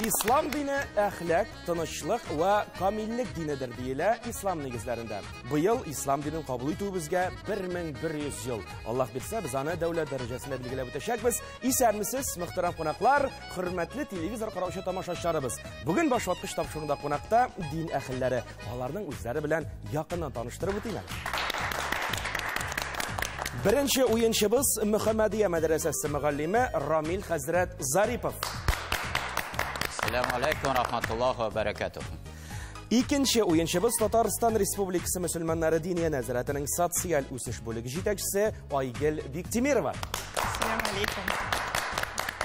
Ислам дине әхлак, тынычлык вә камиллек динедер диелә ислам нигезләрендә. Быел ислам динен кабул итүебезгә 1100 ел. Аллаһ бирсә, без аны дәүләт дәрәҗәсендә билгеләп үтәчәкбез. Исәнмесез, мөхтәрәм кунаклар, хөрмәтле телевизор караучы тамашачыларыбыз. Бүген Башваткыч тапшыруында кунакта дин әһелләре. Аларның үзләре белән якыннан таныштырып үтим әле. Беренче уенчыбыз Мөхәммәдия мәдрәсәсе мөгаллиме Рамил хәзрәт Зарипов. Ассаламу алейкум рахматуллахи ва баракатух. Икенче уенчыбыз Татарстан Республикасы мөселманнары Диния нәзарәтенең социаль үсеш бүлеге җитәкчесе Айгөл Биктимирова. Ассаламу алейкум.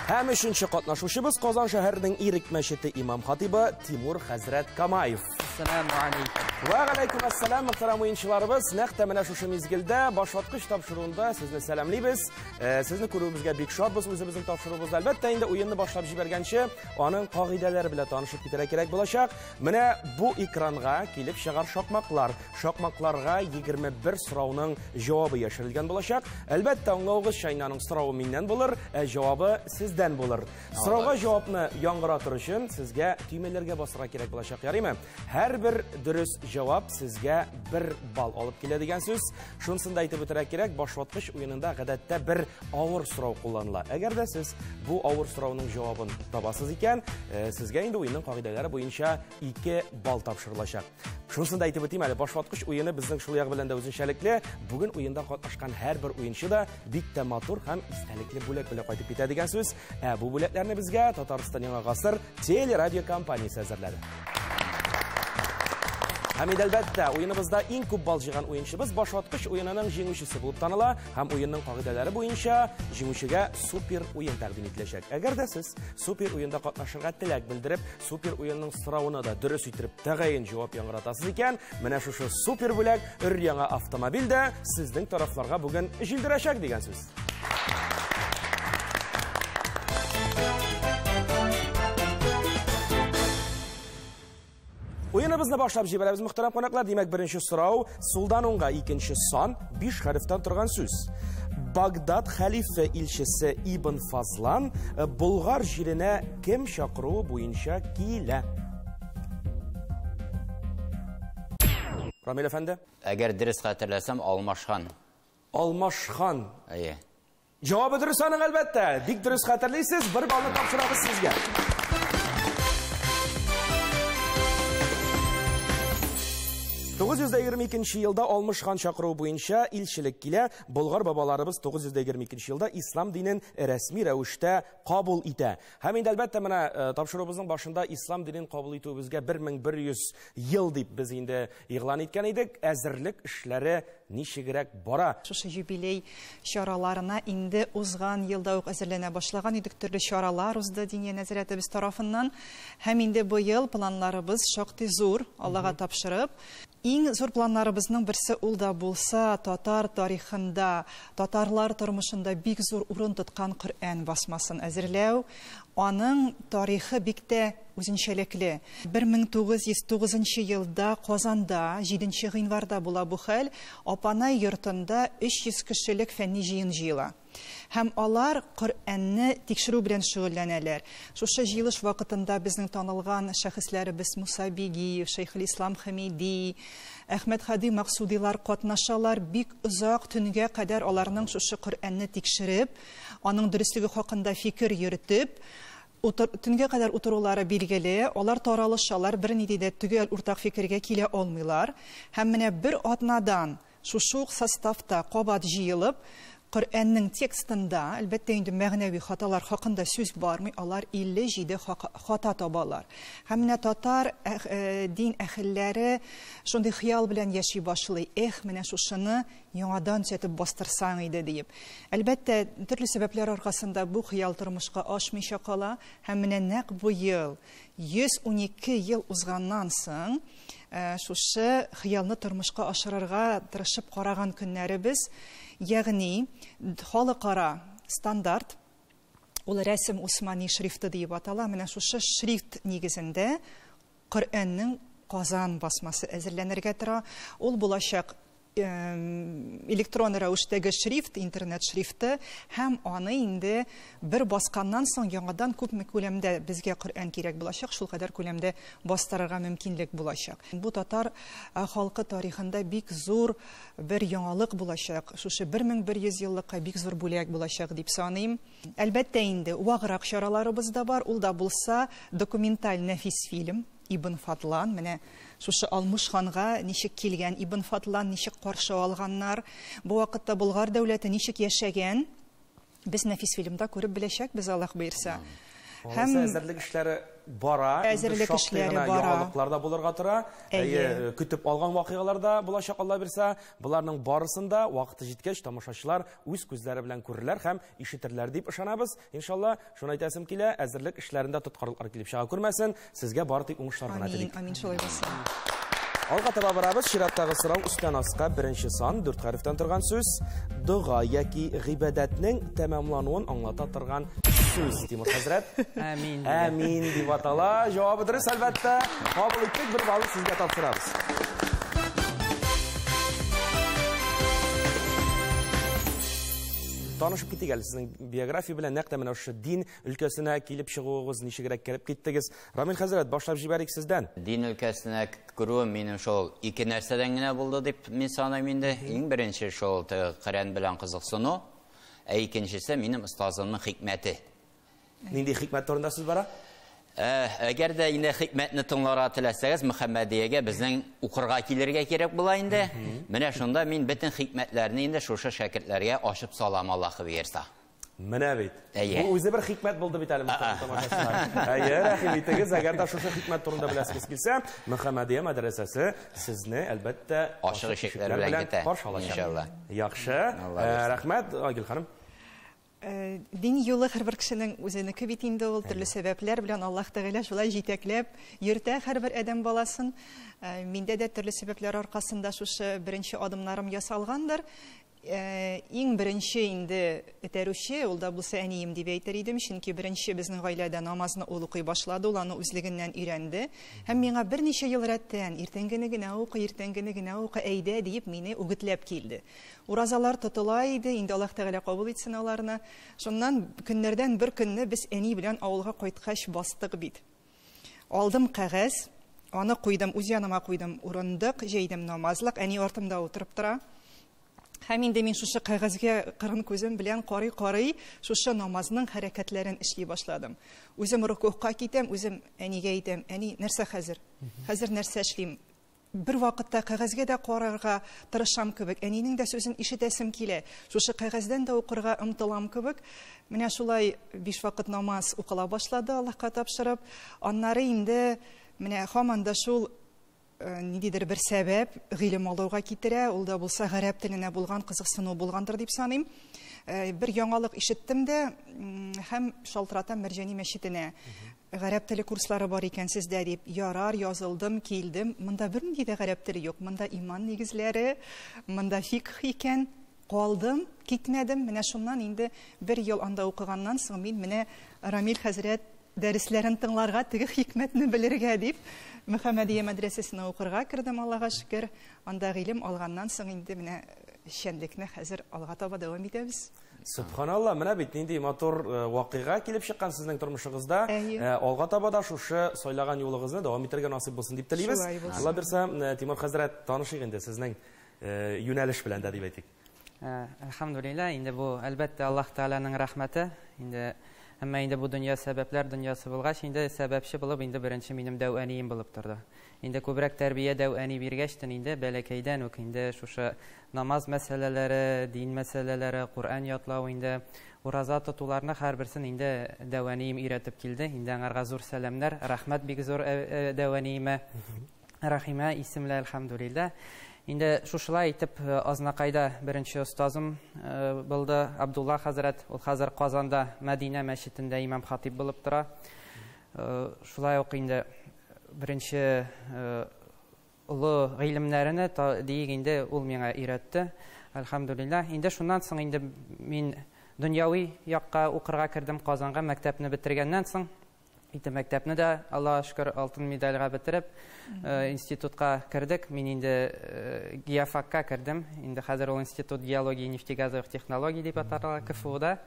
Һәм өченче катнашучыбыз Казан шәһәренең Ирек мәчете имам хатибы Тимур хәзрәт Камаев. Ассаламу алейкум. Ва алейкум ассалам, мөхтәрәм уенчыларыбыз. Нәкъ тә менә шушы мизгелдә Башваткыч тапшыруында сезне сәламлибез. Сезне күрүебезгә бик шатбыз үзебезнең тапшыруыбызда. Әлбәттә, инде уенны башлап җибәргәнче, аның кагыйдәләре белән танышып китәргә кирәк булачак. Менә бу экранга килеп чыгар шакмаклар. Шакмакларга 21 сорауның җавабы яшерелгән булачак. Әлбәттә, аңлавыгызча, инде аның соравы миннән булыр, ә җавабы сездән булыр. Сорауга җавапны яңгыратыр өчен сезгә төймәләргә басырга кирәк булачак, ярыймы? Һәрбер дөрес җавап сезгә 1 балл алып килә дигән сүз. Шунысын да әйтеп үтәргә кирәк, Башваткыч уенында гадәттә бер авыр сорау кулланыла. Әгәр дә сез бу авыр сорауның җавабын табасыз икән, сезгә инде уенның кагыйдәләре буенча 2 балл тапшырылачак. Шунысын да әйтеп үтим әле, Башваткыч уены безнең шул ягы белән дә үзенчәлекле. Бүген уенда катнашкан һәрбер уенчы да бик тә матур һәм истәлекле бүләк белән кайтып китә дигән сүз. Ә бу бүләкләрне безгә Татарстан Яңа Гасыр телерадиокомпаниясе әзерләде. Һәм инде әлбәттә, уеныбызда иң күп балл җыйган уенчыбыз Башваткыч уенының җиңүчесе булып таныла һәм уенның кагыйдәләре буенча җиңүчегә супер уен тәкъдим ителәчәк. Әгәр дә сез супер уенда катнашырга теләк белдереп, супер уенның соравына да дөрес итеп тәгаен җавап яңгыратасыз икән, менә шушы супер бүләк өр-яңа автомобиль дә сезнең тарафларга бүген җилдерәчәк дигән сүз. Уеныбызны башлап җибәрәбез, мөхтәрәм кунаклар. Димәк, беренче сорау сулдан уңга, икенче сан, 5 хәрефтән торган сүз. Багдад хәлифе илчесе Ибн Фазлан Болгар җиренә кем чакыруы буенча килә? Рамил әфәнде? Әгәр дөрес хәтерләсәм, Алмаш хан. Алмаш хан. Әйе. Җавабы дөрес аның, әлбәттә. Бик дөрес хәтерлисез, 1 баллны тапшырабыз сезгә. 922 елда Алмыш хан чакыруы буенча илчелек килә. Болгар бабаларыбыз 922 елда ислам динен рәсми рәвештә кабул итә. Һәм инде әлбәттә менә тапшыруыбызның башында ислам динен кабул итүебезгә 1100 ел дип без инде игълан иткән идек. Әзерлек эшләре ничегрәк бара? Шушы юбилей чараларына инде узган елда ук әзерләнә башлаган идек. Төрле чаралар узды Диния нәзарәтебез тарафыннан. Һәм инде быел планнарыбыз шактый зур, Аллага тапшырып. Иң зур планнарыбызның берсе ул да булса татар тарихында, татарлар тормышында бик зур урын тоткан Коръән басмасын әзерләү. Аның тарихы бик тә үзенчәлекле. 1909 елда Казанда, 7 гыйнварда була бу хәл, Апанай йортында 300 кешелек фәнни җыен җыела. Һәм алар Коръәнне тикшерү белән шөгыльләнәләр. Шушы җыелыш вакытында безнең танылган шәхесләребез Муса Бигиев, Шәйхелислам Хәмиди, Әхмәт Һади Максудилар катнашалар. Бик озак төнгә кадәр аларның шушы Коръәнне тикшереп, аның дөреслеге хакында фикер йөртеп, төнгә кадәр утырулары билгеле, алар таралышалар, бернинди дә төгәл уртак фикергә килә алмыйлар. Һәм менә бер атнадан шушы ук составта кабат җыелып, Коръәннең текстында, әлбәттә инде мәгънәви хаталар хакында сүз бармый, алар 57 хата табалар. Һәм менә татар дин әһелләре шундый хыял белән яши башлый. Эх, менә шушыны яңадан төзәтеп бастырсаң иде диеп. Әлбәттә, төрле сәбәпләр аркасында бу хыял тормышка ашмыйча кала. Һәм менә нәкъ бу ел, 112 ел узганнан соң, шушы хыялны тормышка ашырырга тырышып караган көннәребез, ягъни халыкара стандарт, ул рәсем Усмани шрифты дип атала, менә шушы шрифт нигезендә Коръәннең Казан басмасы әзерләнергә тора. Ул булачак Электрон рәвештәге шрифт, интернет шрифты, һәм аны инде бер басканнан соң яңадан күпме күләмдә безгә Коръән кирәк булачак, шул кадәр күләмдә бастырырга мөмкинлек булачак. Бу татар халкы тарихында бик зур бер яңалык булачак. Шушы 1100 еллыкка бик зур бүләк булачак дип саныйм. Әлбәттә инде, ваграк чараларыбыз да бар, ул да булса документаль нәфис фильм Ибн Фадлан, менә шушы Алмыш ханга ничек килгән Ибн Фадлан, ничек каршы алганнар, бу вакытта Болгар дәүләте ничек яшәгән, без нәфис фильмда күреп беләчәкбез, Аллаһ боерса. Һәм әзерлек эшләре бара, әзерлек эшләре бара. Яңалыклар да булырга тора. Әйе, көтеп алган вакыйгалар да булачак, Алла бирсә. Буларның барысын да вакыты җиткәч тамашачылар үз күзләре белән күрерләр һәм ишетерләр дип ышанабыз. Иншалла, шуны әйтәсем килә, әзерлек эшләрендә тоткарлыклар килеп чыга күрмәсен. Сезгә бары тик уңышлар гына телик. Амин, шулай булсын. Алга таба барабыз. Чираттагы сорау өстән аска беренче сан, 4 хәрефтән торган сүз, дога яки гыйбадәтнең тәмамлануын аңлата торган сүз. Тимур хәзрәт. Амин. Амин дип атала. Җавабы дөрес, әлбәттә. Кабул иттек, бер баллы сезгә тапшырабыз. Танышып китик әле сезнең биография белән, нәкъ тә менә шушы дин өлкәсенә килеп чыгуыгыз, ничегрәк кереп киттегез. Рамил хәзрәт, башлап җибәрик сездән. Дин өлкәсенә керүем минем шул ике нәрсәдән генә булды дип мин саныйм инде. Иң беренче шул Коръән белән кызыксыну, ә икенчесе минем остазымның хикмәте. Нинди хикмәт турында сүз бара? Әгәр дә инде хикмәтне тыңларга теләсәгез, Мөхәммәдиягә безнең укырга килергә кирәк була инде. Менә шунда мин бөтен хикмәтләрне инде шушы шәкертләргә ачып салам, Аллаһ боерса. Менә бит. Бу үзе бер хикмәт булды бит әле, мөхтәрәм тамашачылар. Әйе, рәхим итегез, әгәр дә шушы хикмәт турында беләсегез килсә, Мөхәммәдия мәдрәсәсе сезне әлбәттә ачык ишекләр белән көтә. Каршы алачак. Иншалла. Яхшы. Рәхмәт, Айгөл ханым. Дин юлы һәрбер кешенең үзенеке бит инде ул, төрле сәбәпләр белән Аллаһ Тәгалә шулай җитәкләп йөртә һәрбер адәм баласын. Миндә дә төрле сәбәпләр аркасында шушы беренче адымнарым ясалгандыр. Иң беренче инде этәрүче, ул да булса әнием дип әйтер идем, чөнки беренче безнең гаиләдә намазны ул укый башлады, ул аны үзлегеннән өйрәнде. Һәм миңа берничә ел рәттән, иртәнгене генә укы, иртәнгене генә укы, әйдә диеп мине үгетләп килде. Уразалар тотыла иде, инде Аллаһ Тәгалә кабул итсен аларны. Шуннан көннәрдән бер көнне без әни белән авылга кайткач бастык бит. Алдым кәгазь, аны куйдым, үз яныма куйдым, урындык, җәйдем намазлык, әни артымда утырып тора. Һәм инде мин шушы кәгазьгә кырын күзем белән карый-карый шушы намазның хәрәкәтләрен эшли башладым. Үзем рукугка китәм, үзем әнигә әйтәм, әни, нәрсә хәзер? Хәзер нәрсә эшлим? Бер вакытта кәгазьгә дә карарга тырышам кебек, әнинең дә сүзен ишетәсем килә. Шушы кәгазьдән дә укырга омтылам кебек. Менә шулай 5 вакыт намаз укыла башлады, Аллаһка тапшырып. Аннары инде менә һаман да шул ниндидер бер сәбәп гыйлем алуга китерә, ул да булса гарәп теленә булган кызыксыну булгандыр дип саныйм. Бер яңалык ишеттем дә һәм шалтыратам Мәрҗани мәчетенә. Гарәп теле курслары бар икән сездә дип, ярар, язылдым, килдем. Монда бернинди дә гарәп теле юк, монда иман нигезләре, монда фикх икән. Калдым, китмәдем. Менә шуннан инде бер ел анда укыганнан соң мин менә Рамил хәзрәт дәресләрен тыңларга, теге хикмәтне белергә дип Мөхәммәдия мәдрәсәсенә укырга кердем, Аллаһка шөкер. Анда гыйлем алганнан соң инде менә эшчәнлекне хәзер алга таба дәвам итәбез. Субханалла, менә бит нинди матур вакыйга килеп чыккан сезнең тормышыгызда. Алга таба да шушы сайлаган юлыгызны дәвам итәргә насыйп булсын дип телибез. Алла бирсә, Тимур хәзрәт, танышыйк инде сезнең юнәлеш белән дә дип әйтик. Әлхәмдүлилләһ, инде бу әлбәттә Аллаһ Тәгаләнең рәхмәте. Инде әмма инде бу дөнья сәбәпләр дөньясы булгач, инде сәбәпче булып инде беренче минем дәү әнием булып торды. Инде күбрәк тәрбия дәү әни биргәчтен инде бәләкәйдән үк инде шушы намаз мәсьәләләре, дин мәсьәләләре, Коръән ятлау инде ураза тотуларны һәрберсен инде дәү әнием өйрәтеп килде. Инде аңарга зур сәламнәр, рәхмәт бик зур дәү әниемә. Рәхимә исемле, әлхәмдүлилләһ. Инде шушылай итеп Азнакайда беренче остазым булды Абдулла хәзрәт. Ул хәзер Казанда Мәдинә мәчетендә имам хатиб булып тора. Шулай ук инде беренче олы гыйлемнәрне диек инде ул миңа өйрәтте. Әлхәмдүлилләһ. Инде шуннан соң инде мин дөньяви якка укырга кердем Казанга, мәктәпне бетергәннән соң. Инде мәктәпне дә, Аллага шөкер, алтын медальгә бетереп, институтка кердек. Мин инде геофакка кердем. Инде хәзер ул институт геологии и нефтегазовых технологий дип атала КФУда.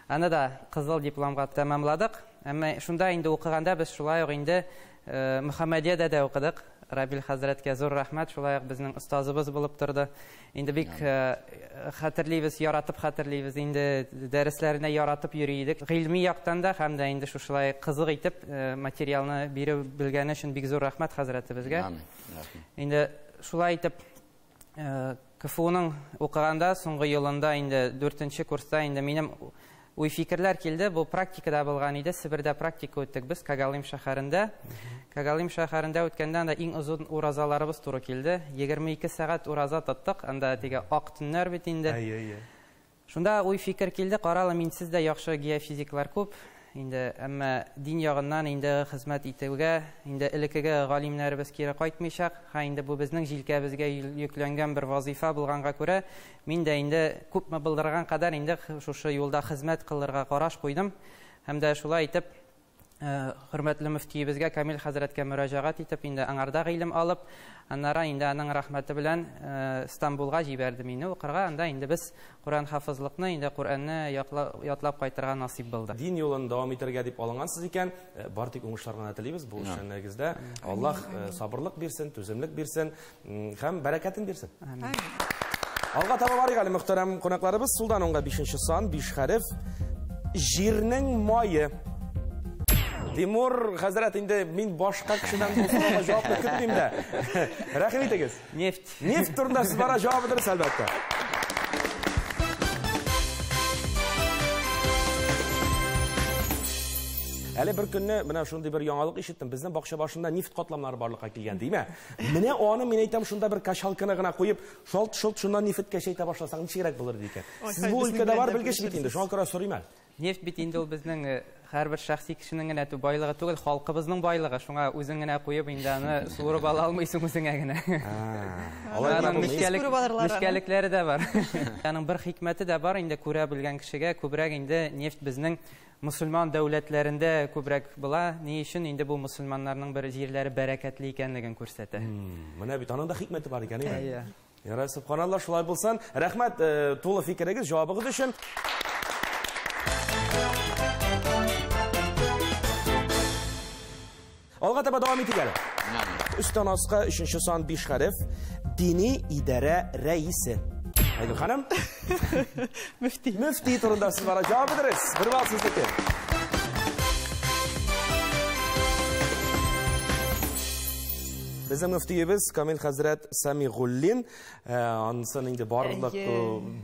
Аны да кызыл дипломга тәмамладык. Әмма шунда инде укыганда без шулай ук инде Мөхәммәдиядә дә укыдык. Рабил хәзрәткә зур рәхмәт, шулай ук безнең остазыбыз булып торды. Инде бик хәтерлибез, яратып хәтерлибез, инде дәресләренә яратып йөри идек. Гыйльми яктан да һәм дә инде шушылай кызык итеп материалны бирү белгәне өчен бик зур рәхмәт хәзрәтебезгә. Инде шулай итеп КФУның укыганда соңгы елында инде 4нче курста инде минем уй-фикерләр килде. Бу практикада булган иде. Себердә практика үттек без Когалым шәһәрендә. Когалым шәһәрендә үткәндә анда иң озын уразаларыбыз туры килде. 22 сәгать ураза тоттык. Анда теге ак төннәр бит инде. Әйе, әйе. Шунда уй-фикер килде. Каралы, минсез дә яхшы геофизиклар күп. Инде әмма дин ягыннан инде хезмәт итүгә инде элеккеге галимнәребез кире кайтмыйчак. Һә инде бу безнең җилкәбезгә йөкләнгән бер вазифа булганга күрә, мин дә инде күпме булдырган кадәр инде шушы юлда хезмәт кылырга караш куйдым. Һәм дә шулай итеп хөрмәтле мөфтиебезгә Камил хәзрәткә мөрәҗәгать итеп, инде аңарда гыйлем алып, аннары инде аның рәхмәте белән Стамбулга җибәрде мине укырга. Анда инде без Коръән хафизлыкны, инде Коръәнне ятлап кайтырга насыйп булды. Дин юлын дәвам итәргә дип алынгансыз икән, бар тик уңышлар гына телибез бу эшчәнлегегездә. Аллаһ сабырлык бирсен, түземлек бирсен һәм бәрәкәтен бирсен. Амин. Алга таба барыйк әле, мөхтәрәм кунакларыбыз. Сулдан уңга 5нче сан, 5 хәреф. Җирнең мае. Тимур хәзрәт, инде мин башка кешедән бу сорауга җавапны көтмим дә. Рәхим итегез. Нефть. Нефть турында сез бара җавап дөрес, әлбәттә. Әле бер көнне менә шундый бер яңалык ишеттем. Безнең бакча башында нефть катламнары барлыкка килгән, димә. Менә аны мин әйтәм, шунда бер качалканы гына куеп, шалт-шолт шуннан нефтькә чәйтә башласаң, ничегрәк булыр ди икән. Сез бу өлкәдә бар белгеч бит инде, шуңа күрә сорыйм әле. Нефть бит инде ул безнең һәрбер шәхси кешенең генә байлыгы түгел, халкыбызның байлыгы. Шуңа үзең генә куеп инде аны суырып ала алмыйсың үзеңә генә. Алай гына булмый. Нечкәлекләре дә бар. Аның бер хикмәте дә бар инде, күрә белгән кешегә күбрәк инде нефть безнең мусульман дәүләтләрендә күбрәк була. Ни өчен инде бу мусульманнарның бер җирләре бәрәкәтле икәнлеген күрсәтә. Менә бит аның да хикмәте бар икән, әйе. Ярай, субханаллаһ, шулай булсын. Рәхмәт, тулы фикерегез, җавабыгыз өчен. Алга таба дәвам итик әле. Өстән аска 3нче сан 5 хәреф. Дини идарә рәисе. Айгөл ханым. Мөфти. Мөфти турында сез бара җавап дөрес. Бер балл сезнеке. Безнең мөфтиебез Камил хәзрәт Самигуллин, анысын инде барлык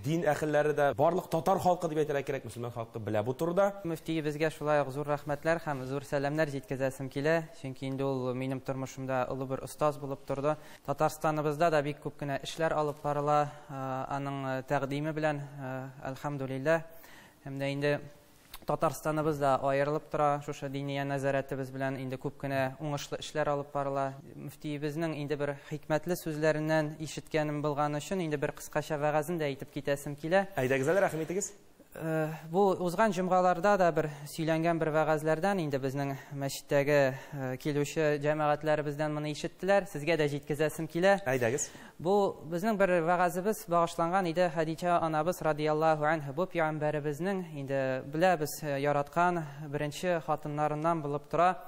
дин әһелләре дә, барлык татар халкы дип әйтергә кирәк, мөселман халкы белә бу турыда. Мөфтиебезгә шулай ук зур рәхмәтләр һәм зур сәламнәр җиткезәсем килә, чөнки инде ул минем тормышымда олы бер остаз булып торды. Татарстаныбызда да бик күп кенә эшләр алып барыла, аның тәкъдиме белән, әлхәмдүлилләһ. Һәм дә инде Татарстаныбыз да аерылып тора, шушы диния нәзарәтебез белән инде күп кенә уңышлы эшләр алып барыла. Мөфтиебезнең инде бер хикмәтле сүзләреннән ишеткәнем булган өчен инде бер кыскача вәгазен дә әйтеп китәсем килә. Әйдәгез әле, рәхим итегез. Бу узган җомгаларда да бер сөйләнгән бер вәгазьләрдән инде безнең мәчеттәге килүче җәмәгатьләребездән моны ишеттеләр. Сезгә дә җиткезәсем килә. Әйдәгез. Бу безнең бер вәгазебез багышланган иде Хәдичә анабыз радияллаһу анһа. Бу пәйгамбәребезнең инде беләбез яраткан беренче хатыннарыннан булып тора.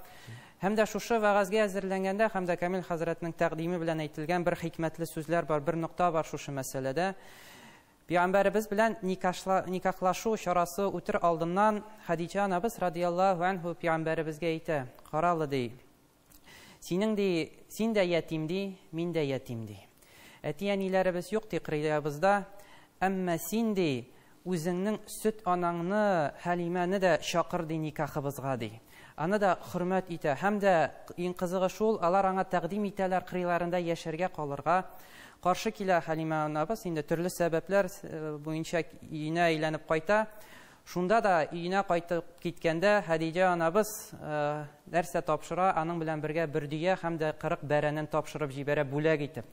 Һәм дә шушы вәгазьгә әзерләнгәндә һәм дә Камил хәзрәтнең тәкъдиме белән әйтелгән бер хикмәтле сүзләр бар, бер нокта бар шушы мәсьәләдә. Пәйгамбәребез белән никахлашу чарасы үтер алдыннан Хәдичә анабыз радияллаһу анһу пәйгамбәребезгә әйтә: "Каралы ди, синең ди, син дә ятим ди, мин дә ятим ди. Әти-әниләребез юк ди кырыябызда, әмма син ди, үзеңнең сөт анаңны, Хәлимәне дә чакыр ди никахыбызга ди. Аны да хөрмәт итә. Һәм дә иң кызыгы шул, алар аңа тәкъдим итәләр кырыйларында яшәргә калырга. Каршы килә Хәлимә анабыз, инде төрле сәбәпләр буенча өенә әйләнеп кайта. Шунда да өенә кайтып киткәндә Хәдичә анабыз нәрсә тапшыра, аның белән бергә бер дөя һәм дә 40 бәрәнен тапшырып җибәрә бүләк итеп.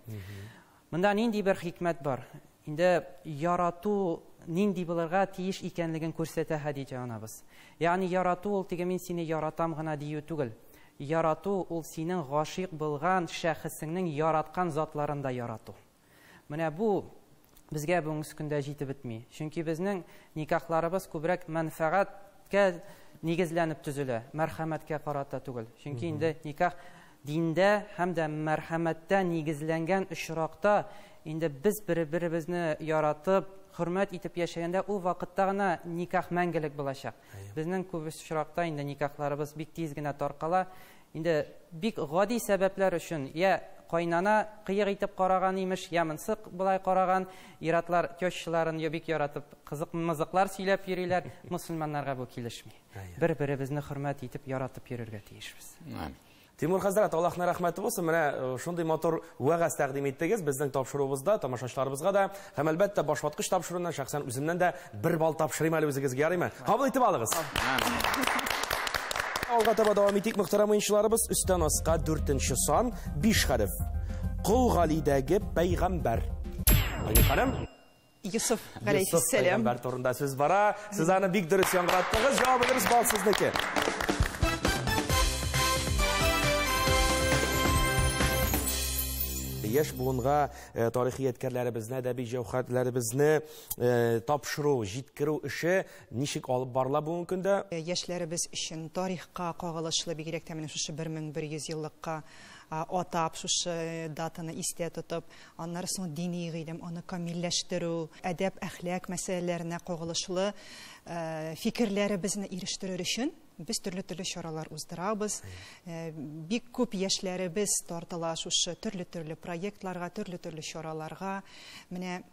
Монда нинди бер хикмәт бар? Инде ярату нинди булырга тиеш икәнлеген күрсәтә Хәдичә анабыз. Ягъни ярату ул теге мин сине яратам гына дию түгел. Ярату ул синең гашыйк булган шәхесеңнең яраткан затларын да ярату. Менә бу безгә бүгенге көндә җитеп бетми. Чөнки безнең никахларыбыз күбрәк мәнфәгатькә нигезләнеп төзелә, мәрхәмәткә карата түгел. Чөнки инде никах диндә һәм дә мәрхәмәттә нигезләнгән очракта инде без бер-беребезне яратып, хөрмәт итеп яшәгәндә ул вакытта гына никах мәңгелек булачак. Безнең күп очракта инде никахларыбыз бик тиз генә таркала. Инде бик гади сәбәпләр өчен я кайнана кыек итеп караган имеш, я монсы болай караган, иратлар тещаларын бик яратып кызык-мызыклар сөйләп йөриләр. Мусульманнарга бу килешми. Бер-беребезне хөрмәт итеп, яратып йөрергә тиешбез. Тимур хәзрәт, Аллаһның рәхмәте булсын, менә шундый матур вәгазь тәкъдим иттегез безнең тапшыруыбызда, тамашачыларыбызга да, һәм әлбәттә башваткыч тапшыруыннан шәхсән үземнән дә бер балл тапшырыйм әле үзегезгә, ярыймы? Кабул итеп алыгыз. Алга таба дәвам итик, мөхтәрәм уенчыларыбыз. Өстән аска 4-нче сан, 5 хәреф. Кол Галидәге пәйгамбәр. Айгөл ханым. Юсуф галәйһиссәлам. Пәйгамбәр турында сүз бара. Сез аны бик дөрес яңгыраттыгыз. Җавабы дөрес, балл сезнеке. Яшь буынга тарихи ядкәрләребезне, әдәби җәүһәрләребезне тапшыру, җиткерү эше ничек алып барыла бүгенге көндә? Яшьләребез өчен тарихка кагылышлы, бигрәк тә менә шушы 1100 еллыкка атап, шушы датаны истә тотып, аннары соң дини гыйлем, аны камилләштерү, әдәп, әхлак мәсьәләләренә кагылышлы фикерләребезне ирештерер өчен без төрле-төрле чаралар уздырабыз. Бик күп яшьләребез тартыла шушы төрле-төрле проектларга, төрле-төрле чараларга. Менә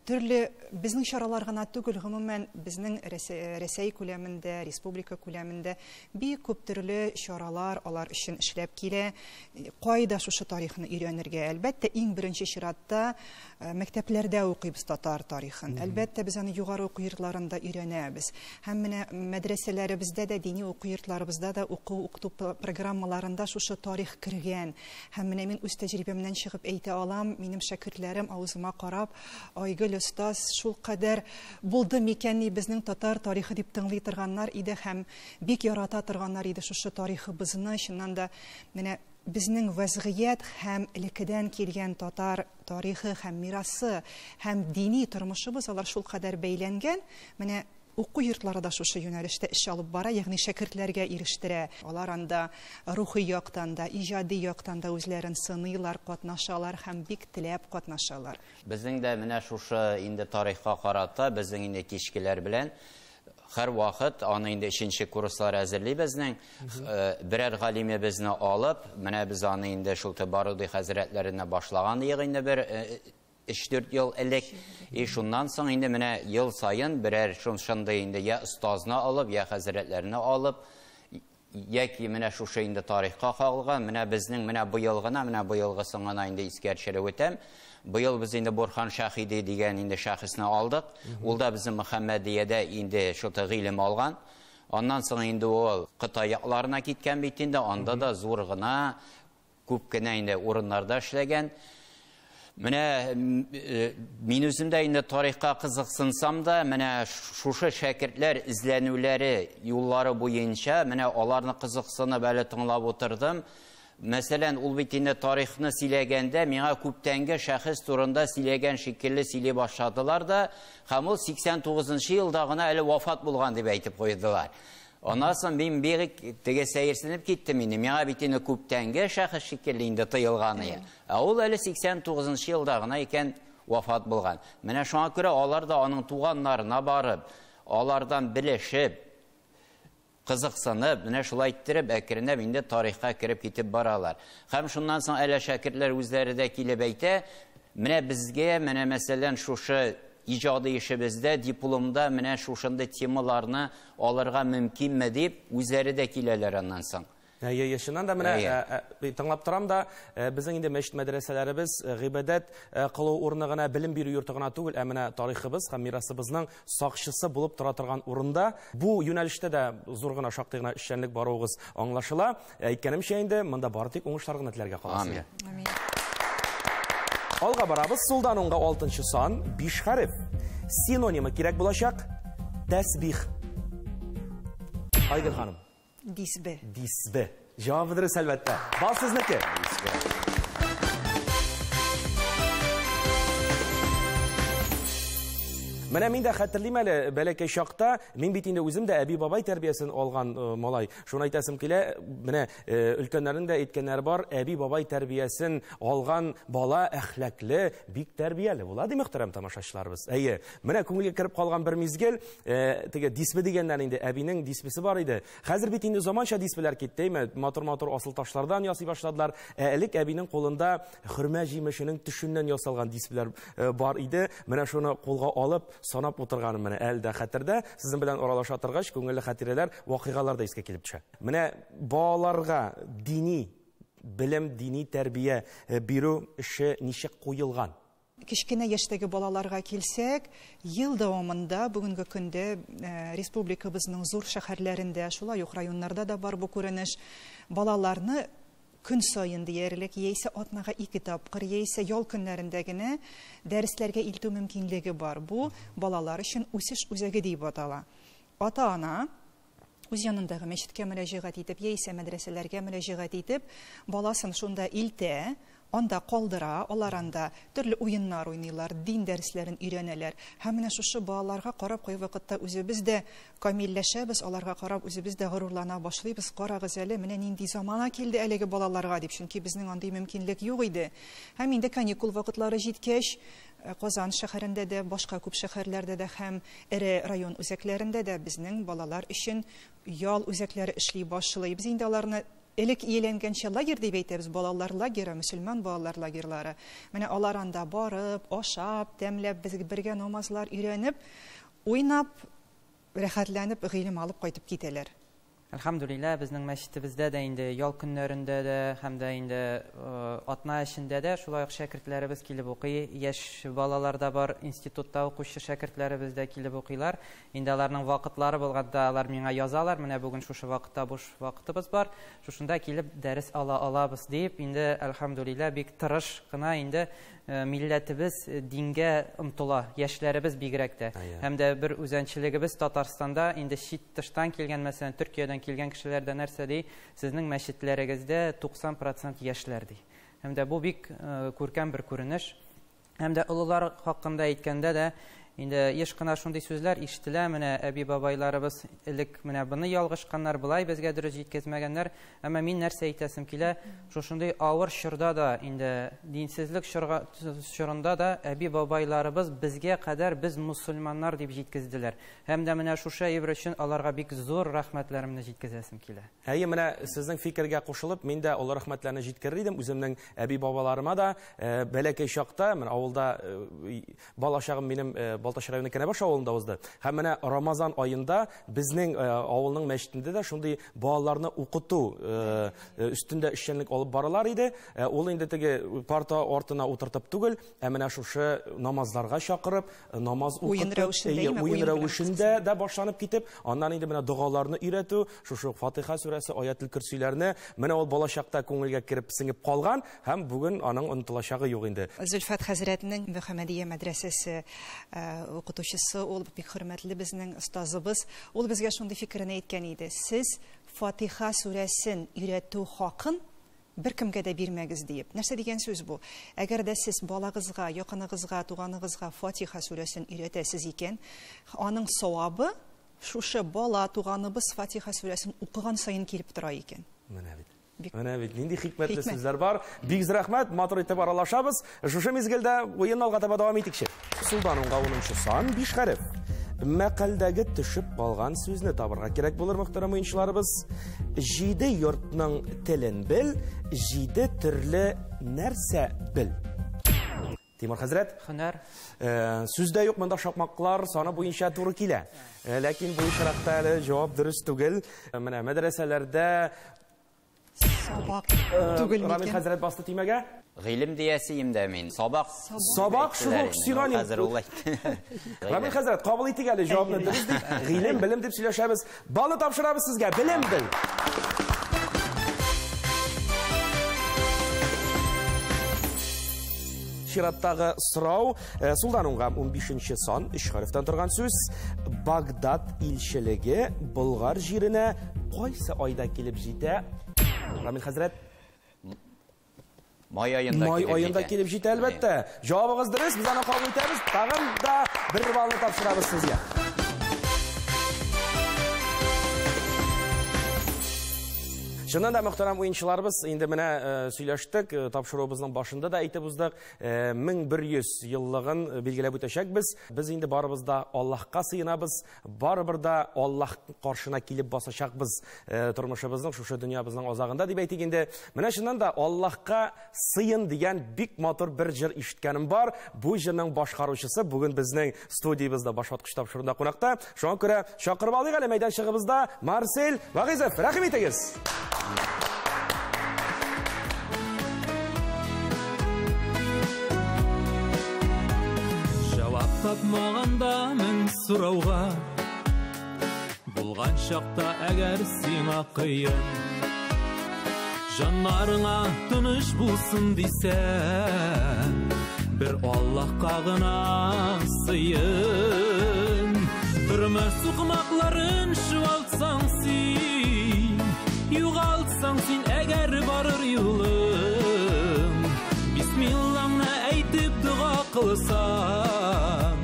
төрле безнең чаралар гына түгел, гомумән безнең Рәсәй күләмендә, республика күләмендә бик күп төрле чаралар алар өчен эшләп килә. Кайда шушы тарихны өйрәнергә? Әлбәттә, иң беренче чиратта мәктәпләрдә укыйбыз татар тарихын. Әлбәттә, без аны югары уку йортларында өйрәнәбез. Һәм менә мәдрәсәләребездә дә, дини уку йортларыбызда да уку укыту программаларында шушы тарих кергән. Һәм менә мин үз тәҗрибәмнән чыгып әйтә алам, минем шәкертләрем авызыма карап, Айгөл остаз, шул кадәр булды микәнни безнең татар тарихы дип тыңлый торганнар иде һәм бик ярата торганнар иде шушы тарихыбызны. Чыннан да менә безнең вәзгыять һәм элеккедән килгән татар тарихы һәм мирасы һәм дини тормышыбыз алар шул кадәр бәйләнгән. Менә уку йортлары да шушы юнәлештә эш алып бара, ягъни шәкертләргә ирештерә. Алар анда рухи яктан да, иҗади яктан да үзләрен сыныйлар, катнашалар һәм бик теләп катнашалар. Безнең дә менә шушы инде тарихка карата безнең инде кичкеләр белән һәр вакыт аны инде 3нче курслар әзерли безнең. Берәр галимебезне алып, менә без аны инде шул Баруди хәзрәтләренә башлаган идек инде бер 3-4 ел элек. И шуннан соң инде менә ел саен берәр шундый инде я остазны алып, я хәзрәтләрне алып, яки менә шушы инде тарихка кагылган, менә безнең менә быел гына, менә быелгысын гына инде искә төшереп үтәм. Быел без инде Бурхан Шахиди дигән инде шәхесне алдык. Ул да безнең Мөхәммәдиядә инде шул гыйлем алган. Аннан соң инде ул Кытай якларына киткән бит инде, анда да зур гына күп кенә инде урыннарда эшләгән. Менә мин үзем дә инде тарихка кызыксынсам да, менә шушы шәкертләр эзләнүләре юллары буенча, менә аларны кызыксынып әле тыңлап утырдым. Мәсәлән, ул бит инде тарихны сөйләгәндә миңа күптәнге шәхес турында сөйләгән шикелле сөйли башладылар да, һәм ул 89 елда гына әле вафат булган дип әйтеп куйдылар. Аннан соң мин бик теге сәерсенеп киттем инде. Миңа бит инде күптәнге шәхес шикелле инде тыелганы. Ә ул әле 89 елда гына икән вафат булган. Менә шуңа күрә алар да аның туганнарына барып, алардан белешеп, кызыксынып, менә шулай иттереп, әкренләп инде тарихка кереп китеп баралар. Һәм шуннан соң әле шәкертләр үзләре дә килеп әйтә, менә безгә, менә мәсәлән, шушы иҗади эшебездә, дипломда менә шушындый темаларны алырга мөмкинме дип үзләре дә киләләр аннан соң. Әйе, чыннан да менә тыңлап торам да, безнең инде мәчет мәдрәсәләребез гыйбадәт кылу урыны гына, белем бирү йорты гына түгел, ә менә тарихыбыз һәм мирасыбызның сакчысы булып тора торган урында. Бу юнәлештә дә зур гына, шактый гына эшчәнлек баруыгыз аңлашыла. Әйткәнемчә инде, монда бары тик уңышлар гына теләргә кала сезгә. Амин. Алга барабыз. Сулдан уңга 6 сан, 5 хәреф. Синонимы кирәк булачак. Тәсбих. Айгөл ханым. Дисбе. Дисбе. Җавабы дөрес, әлбәттә. Бал сезнеке. Менә мин дә хәтерлим әле, бәләкәй чакта, мин бит инде үзем дә әби-бабай тәрбиясен алган малай. Шуны әйтәсем килә, менә өлкәннәрнең дә әйткәннәре бар, әби-бабай тәрбиясен алган бала әхлаклы, бик тәрбияле була, ди мөхтәрәм тамашачыларыбыз. Әйе, менә күңелгә кереп калган бер мизгел, теге дисбе дигәннән инде әбинең дисбесе бар иде. Хәзер бит инде заманча дисбеләр китте, әйме, матур-матур асыл ташлардан ясый башладылар. Ә элек әбинең кулында хөрмә җимешенең төшеннән ясалган дисбеләр бар иде. Менә шуны кулга алып санап утырганым менә әле дә хәтердә. Сезнең белән аралаша торгач, күңелле хатирәләр, вакыйгалар да искә килеп төшә. Менә балаларга дини белем, дини тәрбия бирү эше ничек куелган? Кечкенә яшьтәге балаларга килсәк, ел дәвамында бүгенге көндә республикабызның зур шәһәрләрендә, шулай ук районнарда да бар бу күренеш. Балаларны көн саен диярлек, яисә атнага 2 тапкыр, яисә ял көннәрендә генә дәресләргә илтү мөмкинлеге бар. Бу балалар өчен үсеш үзәге дип атала. Ата-ана үз янындагы мәчеткә мөрәҗәгать итеп, яисә мәдрәсәләргә мөрәҗәгать итеп, баласын шунда илтә, анда калдыра, алар анда төрле уеннар уйныйлар, дин дәресләрен өйрәнәләр. Һәм менә шушы балаларга карап кай вакытта үзебез дә камилләшәбез, аларга карап үзебез дә горурлана башлыйбыз. Карагыз әле, менә нинди замана килде әлеге балаларга дип, чөнки безнең андый мөмкинлек юк иде. Һәм инде каникул вакытлары җиткәч, Казан шәһәрендә дә, башка күп шәһәрләрдә дә һәм эре район үзәкләрендә дә безнең балалар өчен ял үзәкләре эшли башлый. Без инде аларны элек ияләнгәнчә лагерь дип әйтәбез, балалар лагеры, мөселман балалар лагерьлары. Менә алар анда барып, ашап, тәмләп, без бергә намазлар өйрәнеп, уйнап, рәхәтләнеп, гыйлем алып кайтып китәләр. Әлхәмдүлилләһ, безнең мәчетебездә дә инде ял көннәрендә дә һәм дә инде атна эчендә дә шулай ук шәкертләребез килеп укый. Яшь балалар да бар, институтта укучы шәкертләребез дә килеп укыйлар. Инде аларның вакытлары булганда алар миңа язалар, менә бүген шушы вакытта буш вакытыбыз бар, шушында килеп дәрес ала алабыз дип, инде әлхәмдүлилләһ бик тырыш кына инде милләтебез дингә омтыла, яшьләребез бигрәк тә. Һәм дә бер үзәнчелегебез Татарстанда инде чит тыштан килгән, мәсәлән, Төркиядән килгән кешеләр дә нәрсә ди? Сезнең мәчетләрегездә 90% яшьләр ди. Һәм дә бу бик күркәм бер күренеш. Һәм дә олылар хакында әйткәндә дә инде еш кына шундый сүзләр ишетелә, менә әби-бабайларыбыз элек менә буны ялгышканнар, былай безгә дөрес җиткезмәгәннәр. Әмма мин нәрсә әйтәсем килә, шушындый авыр чорда да, инде динсезлек чорында да әби-бабайларыбыз безгә кадәр без мусульманнар дип җиткезделәр. Һәм дә менә шушы әйбер өчен аларга бик зур рәхмәтләремне җиткезәсем килә. Әйе, менә сезнең фикергә кушылып, мин дә олы рәхмәтләрне җиткерер идем үземнең әби-бабаларыма да. Бәләкәй чакта, менә авылда бала чагым минем Балтач районы Кенәбаш авылында узды. Һәм менә Рамазан аенда безнең авылның мәчетендә дә шундый балаларны укыту өстендә эшчәнлек алып баралар иде. Ул инде теге парта артына утыртып түгел, ә менә шушы намазларга чакырып, намаз укытып, уен рәвешендә дә башланып китеп, аннан инде менә догаларны өйрәтү, шушы Фатиха сүрәсе, Аятел Көрсиләрне, менә ул балачакта күңелгә кереп сеңеп калган һәм бүген аның онытылачагы юк инде. Зөлфәт хәзрәтнең Мөхәммәдия мәдрәсәсе укытучысы, ул бик хөрмәтле безнең остазыбыз. Ул безгә шундый фикерен әйткән иде: сез Фатиха сүрәсен өйрәтү хакын беркемгә дә бирмәгез диеп. Нәрсә дигән сүз бу? Әгәр дә сез балагызга, якыныгызга, туганыгызга Фатиха сүрәсен өйрәтәсез икән, аның савабы шушы бала туганыбыз Фатиха сүрәсен укыган саен килеп тора икән. Менә бит. Менә бит нинди хикмәтле сүзләр бар. Бик зур рәхмәт, матур итеп аралашабыз. Шушы мизгелдә уен алга таба дәвам итикче. Сулдан уңга 10 сан, 5 хәреф. Мәкальдәге төшеп калган сүзне табырга кирәк булыр, мөхтәрәм уенчыларыбыз. 7 йортның телен бел, 7 төрле нәрсә бел. Тимур хәзрәт. Һөнәр. Сүздә юк, монда шакмаклар саны буенча туры килә. Ләкин бу очракта әле җавап дөрес түгел. Менә мәдрәсәләрдә сабак түгел микән? Рамил хәзрәт басты төймәгә. Гыйлем диясем дә мин. Сабак. Сабак шул ук синоним. Хәзер ул әйтте. Рамил хәзрәт, кабул итик әле җавапны дөрес дип. Гыйлем, белем дип сөйләшәбез. Балны тапшырабыз сезгә. Белем бел. Чираттагы сорау сулдан уңга 15нче сан, 3 хәрефтән торган сүз. Багдад илчелеге Болгар җиренә кайсы айда килеп җитә? Рамил хәзрәт. Май аенда килеп җитә, әлбәттә. Җавабыгыз дөрес, без аны кабул итәбез. Тагын да бер баллны тапшырабыз сезгә. Чыннан да, мөхтәрәм уенчыларыбыз, инде менә сөйләштек, тапшыруыбызның башында да әйтеп уздык, 1100 еллыгын билгеләп үтәчәкбез. Без инде барыбыз да Аллаһка сыенабыз, барыбер да Аллаһ каршына килеп басачакбыз тормышыбызның, шушы дөньябызның азагында дип әйтик инде. Менә чыннан да Аллаһка сыен дигән бик матур бер җыр ишеткәнем бар. Бу җырның башкаручысы бүген безнең студиябездә башваткыч тапшыруында кунакта. Шуңа күрә чакырып алыйк әле мәйданчыгыбызда Марсель Вагыйзов. Рәхим итегез. Җавап тапмаганда мең сорауга, булган чакта әгәр сиңа кыен, җаннарыңа тыныч булсын дисәң, бер Аллаһка гына сыен. Тормыш сукмакларын чуалтсаң син, югалтсаң син әгәр барыр юлың, бисмиллаңны әйтеп дога кылсаң,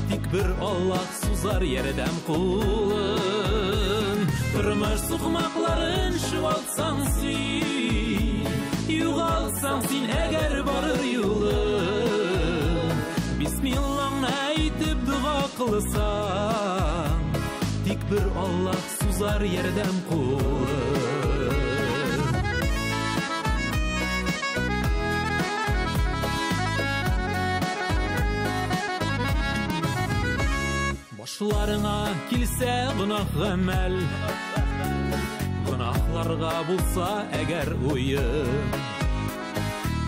тик бер Аллаһ сузар ярдәм кулын. Тормыш сукмакларын чуалтсаң син, югалтсаң син әгәр барыр юлың, бисмиллаңны әйтеп дога кылсаң, тик бер Аллаһ сузар ярдәм кулын. Башларыңа килсә гөнаһ гамәл, гөнаһларга булса әгәр уен,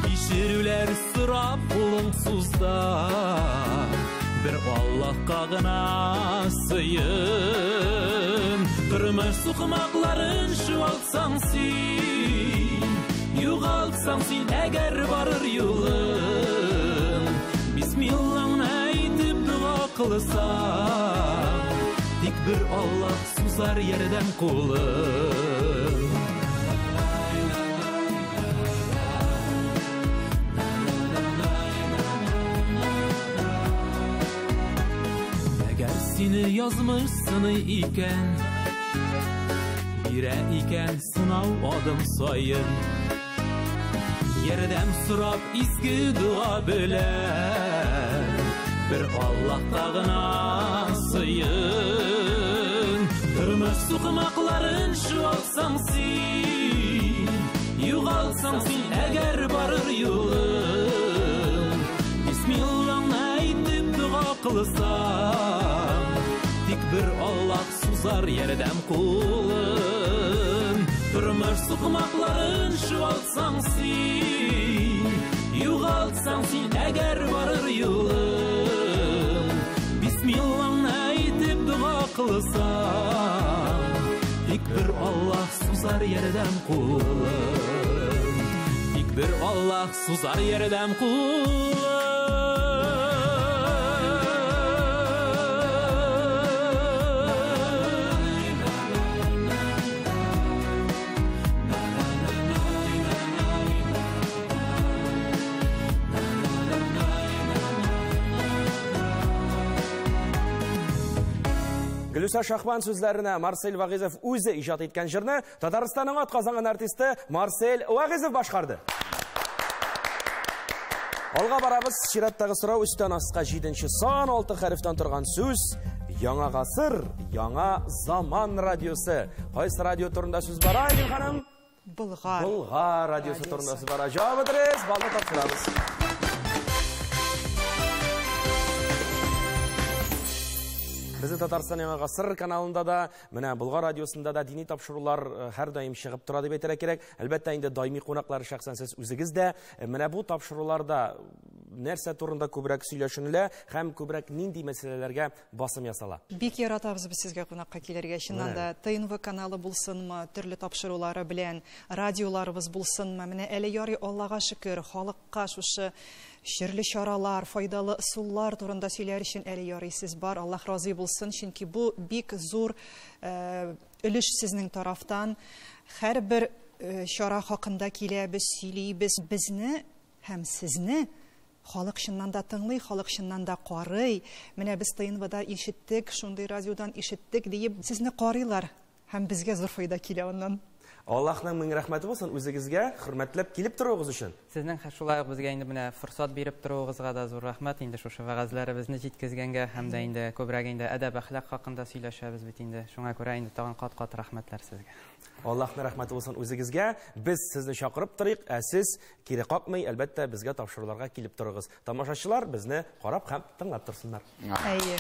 кичерүләр сорап кулың сузса, бер Аллаһка гына сыен. Тормыш сукмакларын чуалтсаң син, югалтсаң син әгәр барыр юлың, бисмиллаңны әйтеп дога кылсаң, тик бер Аллаһ сузар ярдәм кулын. Әгәр сине язмыш сыный икән, бирә икән сынау адым саен, ярдәм сорап изге дога белән, бер Аллаһка гына сыен. Тормыш сукмакларын чуалтсаң син, югалтсаң син әгәр барыр юлың, бисмиллаңны әйтеп дога кылсаң, тик бер Аллаһ сузар ярдәм кулын. Тормыш сукмакларын чуалтсаң син, югалтсаң син әгәр барыр юлың, бисмиллаңны әйтеп дога кылсаң, тик бер Аллаһ сузар ярдәм кулын. Тик бер Аллаһ сузар ярдәм кулын. Гөлүсә Шахбан сүзләренә Марсель Вагыйзов үзе иҗат иткән җырны Татарстанның атказанган артисты Марсель Вагыйзов башкарды. Алга барабыз. Чираттагы сорау өстән аска 7 сан, 6 хәрефтән торган сүз. Яңа гасыр, яңа заман радиосы. Кайсы радио турында сүз бара, Айгөл ханым? Болгар. Болгар радиосы турында сүз бара. Җавабы дөрес, балны тапшырабыз. Безнең Татарстан Яңа гасыр каналында да, менә Болгар радиосында да дини тапшырулар һәрдаим чыгып тора дип әйтергә кирәк. Әлбәттә, инде даими кунаклар шәхсән сез үзегез дә. Менә бу тапшыруларда Нәрсә турында күбрәк сөйләшенелә һәм күбрәк нинди мәсьәләләргә басым ясала? Бик яратабыз без сезгә кунакка килергә. Чыннан да ТНВ каналы булсынмы, төрле тапшырулары белән, радиоларыбыз булсынмы, менә әле ярый Аллага шөкер, халыкка шушы шөрле чаралар, файдалы ысуллар турында сөйләр өчен әле ярый сез бар. Аллаһ разый булсын, чөнки бу бик зур өлеш сезнең тарафтан. Һәрбер чара хакында киләбез, сөйлибез. Безне һәм сезне халык чыннан да тыңлый, халык чыннан да карый. Менә без ТНВда ишеттек, шундый радиодан ишеттек диеп сезне карыйлар һәм безгә зур файда килә аннан. Аллаһның мең рәхмәте булсын үзегезгә, хөрмәтләп килеп торуыгыз өчен. Сезнең шулай ук безгә инде менә форсат биреп торуыгызга да зур рәхмәт. Инде шушы вәгазьләребезне җиткезгәнгә һәм дә инде күбрәк инде әдәп-әхлак хакында сөйләшәбез бит инде. Шуңа күрә инде тагын кат-кат рәхмәтләр сезгә. Аллаһның рәхмәте булсын үзегезгә. Без сезне чакырып торыйк, ә сез кире какмый, әлбәттә, безгә тапшыруларга килеп торыгыз. Тамашачылар безне карап һәм тыңлап торсыннар. Әйе.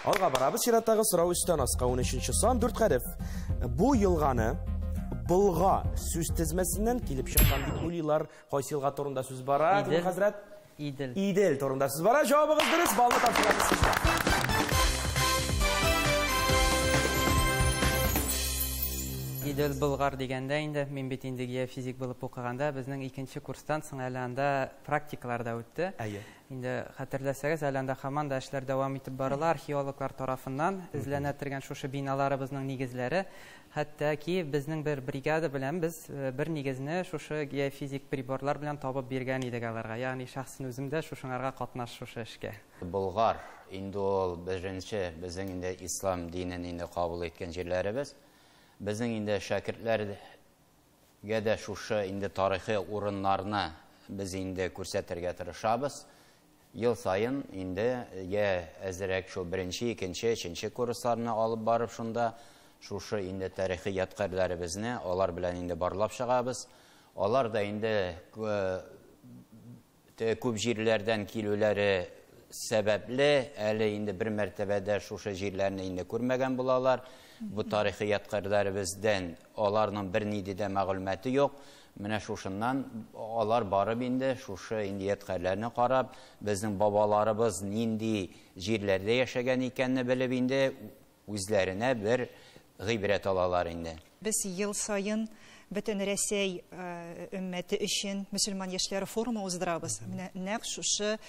Алга барабыз. Чираттагы сорау өстән аска 13 сан 4 хәреф. Бу елганы Болга сүз тезмәсеннән килеп чыккан дип уйлыйлар. Кайсы елга турында сүз бара, Тимур хәзрәт? Идел. Идел турында сүз бара. Җавабыгыз дөрес, баллы тапшырабыз сезгә. Идел Болгар дигәндә инде мин бит инде геофизик булып укыганда безнең икенче курстан соң әле анда практикалар да үтте. Әйе. Инде хәтерләсәгез, әле анда һаман да эшләр дәвам итеп барыла. Археологлар тарафыннан эзләнә торган шушы биналарыбызның нигезләре. Хәтта ки безнең бер бригада белән без бер нигезне шушы геофизик приборлар белән табып биргән идек аларга. Ягъни шәхсән үзем дә шушыңарга катнаш шушы эшкә. Болгар инде ул беренче безнең инде ислам динен инде кабул иткән җирләребез. Безнең инде шәкертләргә дә шушы инде тарихи урыннарны без инде күрсәтергә тырышабыз. Ел сайын инде я әзерәк шул беренче, икенче, өченче курсларны алып барып шунда шушы инде тарихи ядкарьләребезне алар белән инде барлап чыгабыз. Алар да инде күп җирләрдән килүләре сәбәпле әле инде бер мәртәбәдә шушы җирләрне инде күрмәгән булалар. Бу тарихи ядкарьләребездән аларның бернинди дә мәгълүматы юк. Менә шушыннан алар барып инде шушы инде ядкарьләрне карап, безнең бабаларыбыз нинди җирләрдә яшәгән икәнне белеп инде үзләренә бер гыйбрәт алалар инде. Без ел саен бөтен Рәсәй өммәте өчен мөселман яшьләре форумы уздырабыз. Менә нәкъ шушы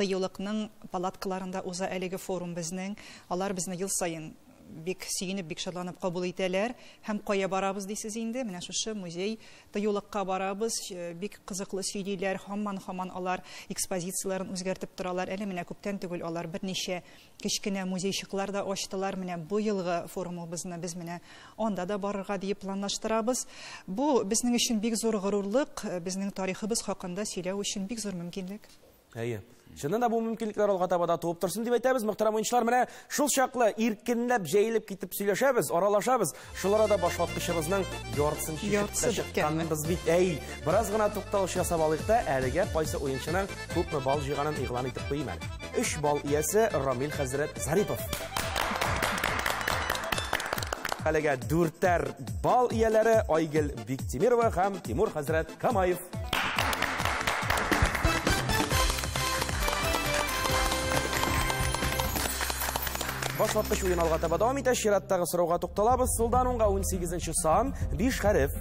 тыюлыкның палаткаларында уза әлеге форум безнең. Алар безне ел саен бик сөенеп, бик шатланып кабул итәләр. Һәм кая барабыз дисез инде? Менә шушы музей тыюлыкка барабыз. Бик кызыклы сөйлиләр. Һаман-һаман алар экспозицияләрен үзгәртеп торалар. Әле менә күптән түгел алар берничә кечкенә музейчыклар да ачтылар. Менә бу елгы форумыбызны без менә анда да барырга дип планлаштырабыз. Бу безнең өчен бик зур горурлык, безнең тарихыбыз хакында сөйләү өчен бик зур мөмкинлек. Әйе. Чыннан да бу мөмкинлекләр алга таба да туып торсын дип әйтәбез, мөхтәрәм уенчылар. Менә шул чаклы иркенләп җәелеп китеп сөйләшәбез, аралашабыз. Шул арада башваткычыбызның яртысын чишеп чыкканбыз бит. Әй, бераз гына тукталыш ясап алыйк та, әлегә кайсы уенчының күпме балл җыйганын игълан итеп куйыйм әле. 3 балл иясе Рамил хәзрәт Зарипов. Әлегә 4 балл ияләре Айгөл Биктимирова һәм Тимур хәзрәт Камаев. Башваткыч уен алга таба дәвам итә. Чираттагы сорауга тукталабыз. Сулдан уңга 18 сан, 5 хәреф.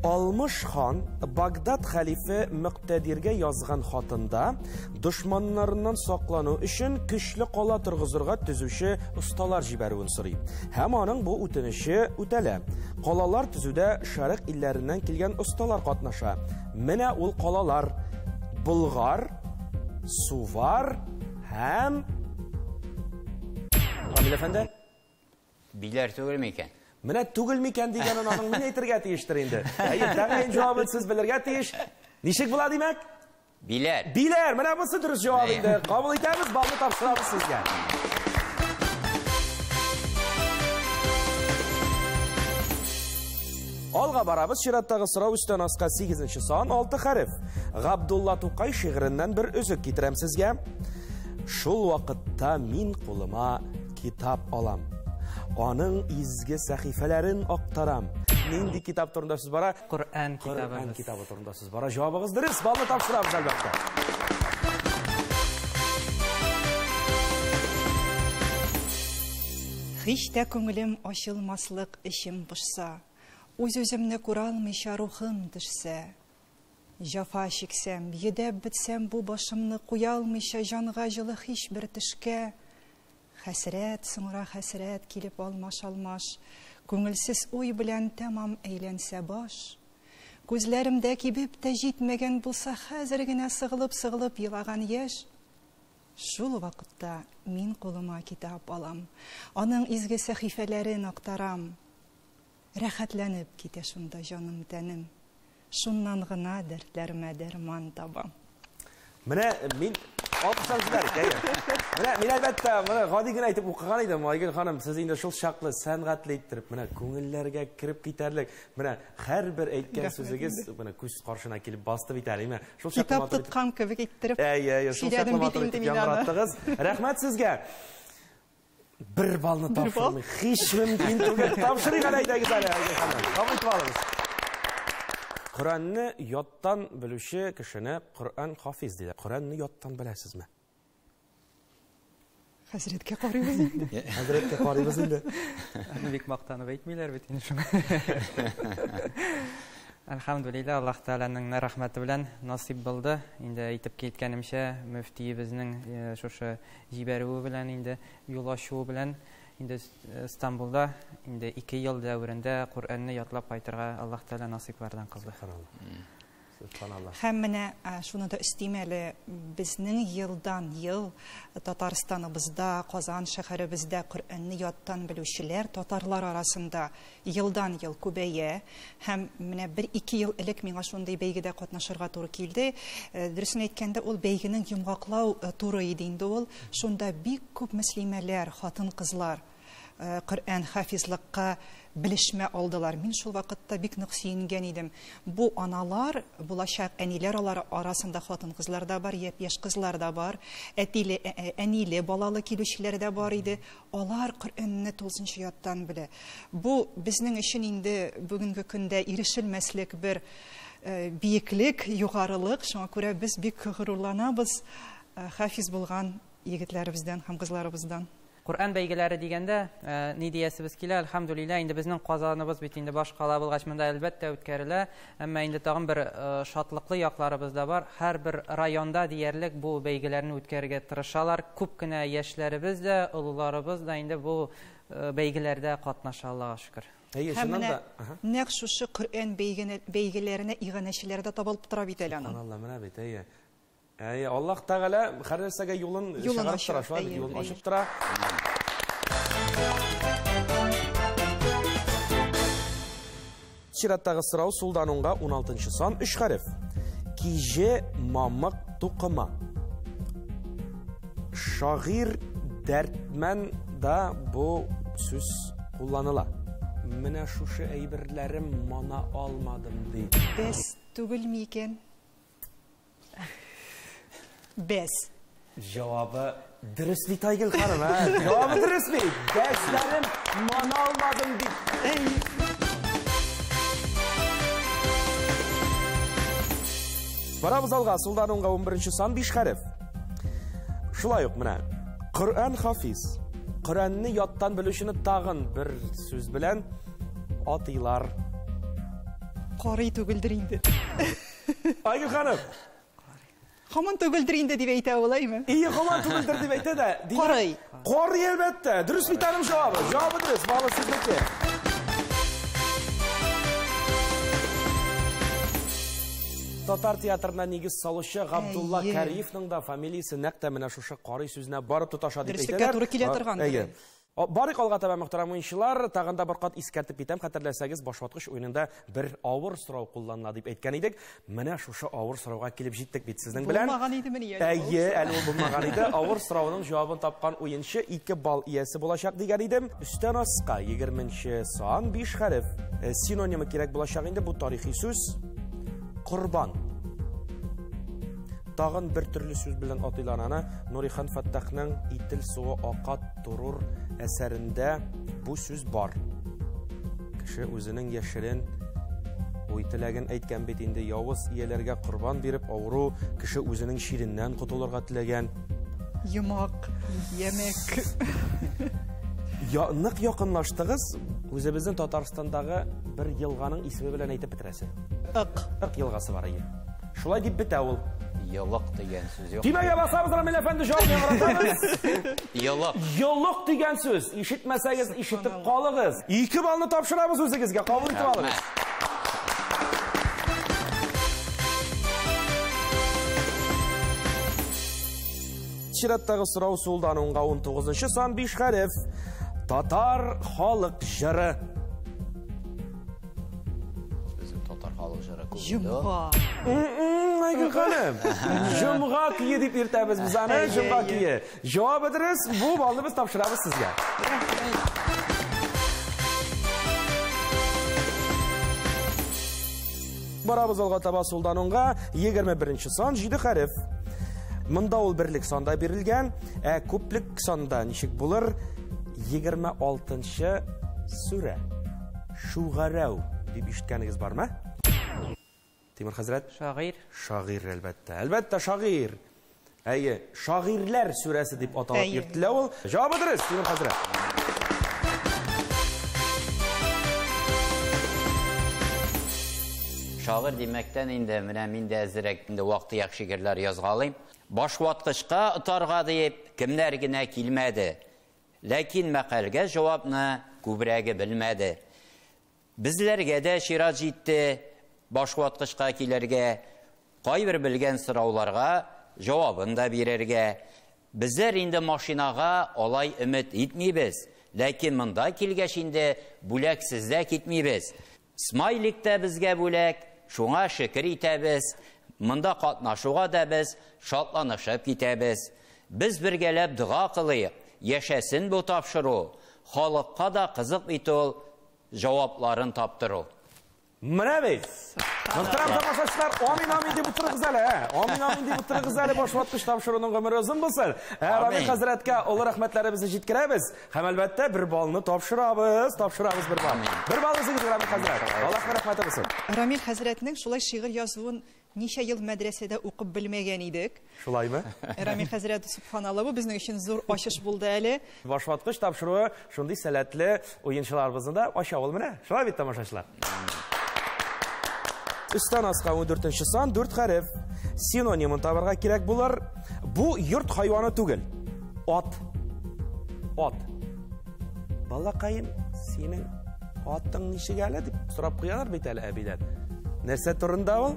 Алмыш хан Багдад хәлифе Мөктәдиргә язган хатында дошманнарыннан саклану өчен көчле кала торгызырга төзүче осталар җибәрүен сорый. Һәм аның бу үтенече үтәлә. Калалар төзүдә шәрык илләреннән килгән осталар катнаша. Менә ул калалар: Болгар, Сувар һәм Рамил әфәнде? Биләр түгел микән? Менә түгел микән дигәнен аның мин әйтергә тиештер инде. Әйе, тәгаен җавабын сез белергә тиеш. Ничек була димәк? Биләр. Биләр, менә бусы дөрес җавап инде. Кабул итәбез, баллы тапшырабыз сезгә. Алга барабыз. Чираттагы сорау өстән аска 8 сан, 6 хәреф. Габдулла Тукай шигыреннән бер өзек китерәм сезгә. Шул вакытта мин кулыма китап алам. Аның изге сәхифәләрен актарам. Нинди китап турында сүз бара? Коръән китабы. Коръән китабы турында сүз бара. Җавабыгыз дөрес, баллы тапшырабыз әлбәттә. Һич тә күңелем ачылмаслык эчем пошса, үз-үземне күралмыйча рухым төшсә, җәфа чиксәм, йөдәп бетсәм бу башымны куялмыйча җанга җылы һичбер төшкә, хәсрәт соңра хәсрәт килеп алмаш-алмаш, күңелсез уй белән тәмам әйләнсә баш, күзләремдә кибеп тә җитмәгән булса хәзер генә сыгылып-сыгылып елаган яшь, шул вакытта мин кулыма китап алам, аның изге сәхифәләрен актарам. Рәхәтләнеп китә шунда җаным тәнем. Шуннан гына дәртләремә дәрман табам. Менә мин алкышлап җибәрик, әйе. Менә мин әлбәттә, моны гади генә әйтеп укыган идем, Айгөл ханым, сез инде шул чаклы сәнгатьле иттереп, менә күңелләргә кереп китәрлек, менә һәрбер әйткән сүзегез менә күз каршына килеп басты бит әле, менә шул чаклы китап тоткан кебек иттереп. Әйе, әйе, шул чаклы матур итеп яңгыраттыгыз. Рәхмәт сезгә. Бер баллны тапшырмый һич мөмкин түгел. Тапшырыйк әле, әйдәгез әле, Айгөл ханым. Кабул итеп алыгыз. Коръәнне яттан белүче кешене Коръән хафиз диләр. Коръәнне яттан беләсезме? Хәзрәткә карыйбыз инде. Хәзрәткә карыйбыз инде. Аны бик мактанып әйтмиләр бит инде шуңа. Әлхәмдүлилләһ, Аллаһ Тәгаләнең рәхмәте белән насыйп булды. Инде әйтеп киткәнемчә, мөфтиебезнең шушы җибәрүе белән инде, юл ачуы белән инде Стамбулда инде 2 ел дәверендә Коръәнне ятлап кайтырга Аллаһ Тәгалә насыйплардан кылды. Субханаллах. Һәм менә шуны да өстим әле, безнең елдан ел Татарстаныбызда, Казан шәһәребездә Коръәнне яттан белүчеләр татарлар арасында елдан ел күбәя. Һәм менә 1-2 ел элек миңа шундый бәйгедә катнашырга туры килде. Дөресен әйткәндә, ул бәйгенең йомгаклау туры иде инде ул. Шунда бик күп мөслимәләр, хатын-кызлар Коръән хафизлыкка белешмә алдылар. Мин шул вакытта бик нык сөенгән идем. Бу аналар, булачак әниләр, алар арасында хатын-кызлар да бар, япь-яшь кызлар да бар, әтиле, әниле, балалы килүчеләр дә бар иде. Алар Коръәнне тулысынча яттан белә. Бу безнең өчен инде бүгенге көндә ирешелмәслек бер биеклек, югарылык. Шуңа күрә без бик горурланабыз хафиз булган егетләребездән һәм кызларыбыздан. Коръән бәйгеләре дигәндә, ни диясебез килә? Әлхәмдүлилләһ, инде безнең Казаныбыз бит инде баш кала булгач, монда әлбәттә үткәрелә. Әмма инде тагын бер шатлыклы якларыбыз да бар. Һәрбер районда диярлек бу бәйгеләрне үткәрергә тырышалар. Күп кенә яшьләребез дә, олыларыбыз да инде бу бәйгеләрдә катнаша, Аллаһка шөкер. Әйе, Һәм чыннан менә да. Нәкъ шушы Коръән бәйгеләренә иганәчеләр дә табылып тора бит әле аның. Субханалла, менә бит, әйе. Әйе, Аллаһ Тәгалә һәр нәрсәгә юлын Юлын чыгарып ача, тора, шулай бит, әйе, юлын әйе. ачып тора. Чираттагы сорау сулдан уңга 16 сан 3 хәреф. Киже мамык тукыма. Шагыйрь Дәрдмән да бу сүз кулланыла. Менә шушы әйберләрем мана алмадым ди. Бәс түгелме икән? Бәс. Җавабы дөрес бит, Айгөл ханым, ә? Җавабы дөрес бит. Бәсләрем мана алмадым дип. Барабыз алга, сулдан уңга 11 сан 5 хәреф. Шулай ук менә Коръән хафиз. Коръәнне яттан белүчене тагын бер сүз белән атыйлар. Карый түгелдер инде. Айгөл ханым. Хаман түгелдер инде дип әйтә ул, әйме? Ие, хаман түгелдер дип әйтә дә. Карый. Карый әлбәттә. Дөрес бит аның җавабы. Җавабы дөрес, балы сезнеке. Татар театрына нигез салучы Габдулла Кариевның да фамилиясе нәкъ тә менә шушы карый сүзенә барып тоташа дип Дөреслеккә әйтәләр. туры килә торган. Әйе. Барык алга таба, мөхтәрәм уенчылар, тагын да бер кат искәртеп китәм, хәтерләсәгез, башваткыч уенында бер авыр сорау кулланыла дип әйткән идек. Менә шушы авыр сорауга килеп җиттек бит сезнең белән. Булмаган иде мени әле? Әйе, әле ул булмаган иде. Авыр сорауның җавабын тапкан уенчы 2 балл иясе булачак дигән идем. Өстән аска 20 сан 5 хәреф. Синонимы кирәк булачак инде бу тарихи сүз. Корбан. Тагын бер төрле сүз белән атыйлар аны. Нурихан Фәттахның Ител суы ака торур әсәрендә бу сүз бар. Кеше үзенең яшерен уй теләген әйткән бит инде, явыз ияләргә корбан биреп авыру кеше үзенең чиреннән котылырга теләгән. Йомак, ямәк. Я, нык якынлаштыгыз, үзебезнең Татарстандагы бер елганың исеме белән әйтеп бетерәсе. Ык. Ык елгасы бар иде. Шулай дип бетә ул. Йолык дигән сүз юк. Төймәгә басабыз, Рамил әфәнде, җавап яңгыратабыз. Йолык. Йолык дигән сүз. Ишетмәсәгез, ишетеп калыгыз. 2 баллны тапшырабыз үзегезгә, кабул итеп алыгыз. Чираттагы сорау сулдан уңга 19 сан 5 хәреф. Татар халык җыры. Безнең татар халык җыры күп инде. Җомга. Айгөл ханым. Җомга көе дип йөртәбез без аны, җомга көе. Җавабы дөрес, бу баллны без тапшырабыз сезгә. Барабыз алга таба сулдан уңга, 21 сан 7 хәреф. Монда ул берлек санда бирелгән, ә күплек санда ничек булыр? 26 сүрә. Шугарау дип ишеткәнегез бармы? Тимур хәзрәт? Шагыйрь. Шагыйрь, әлбәттә. Әлбәттә, шагыйрь. Әйе, шагыйрьләр сүрәсе дип аталып йөртелә ул. Җавабы дөрес, Тимур хәзрәт. Шагыйрь димәктән инде менә мин дә әзерәк инде вак-төяк шигырьләр язгалыйм. Башваткычка отарга дип кемнәр генә килмәде. Ләкин мәкальгә җавапны күбрәге белмәде. Безләргә дә чират җитте башваткычка килергә, кайбер белгән сорауларга җавабын да бирергә. Безләр инде машинага алай өмет итмибез, ләкин монда килгәч инде бүләксез дә китмибез. Смайлик та безгә бүләк, шуңа шөкер итәбез. Монда катнашуга да без шатланышып китәбез. Без бергәләп дога кылыйк, яшәсен бу тапшыру. Халыкка да кызык бит ул җавапларын таптыру. Менә бит. Мөхтәрәм тамашачылар, амин амин дип утырыгыз әле, ә? Амин амин дип утырыгыз әле, башваткыч тапшыруның гомере озын булсын. Рамил хәзрәткә олы рәхмәтләребезне җиткерәбез. Һәм әлбәттә бер баллны тапшырабыз, тапшырабыз бер балл. Бер балл үзегезгә, Рамил хәзрәт. Аллаһ рәхмәте булсын. Рамил хәзрәтнең шулай шигырь язуын ничә ел мәдрәсәдә укып белмәгән идек. Шулаймы? Рамил хәзрәт, субханалла, бу безнең өчен зур ачыш булды әле. Башваткыч тапшыруы шундый сәләтле уенчыларыбызны да ача ул менә. Шулай бит, тамашачылар. Өстән аска 14 сан, 4 хәреф. Синонимын табарга кирәк булыр. Бу йорт хайваны түгел. Ат. Ат. Балакаем, синең атың ничек әле дип сорап куялар бит әле әбиләр. Нәрсә турында ул?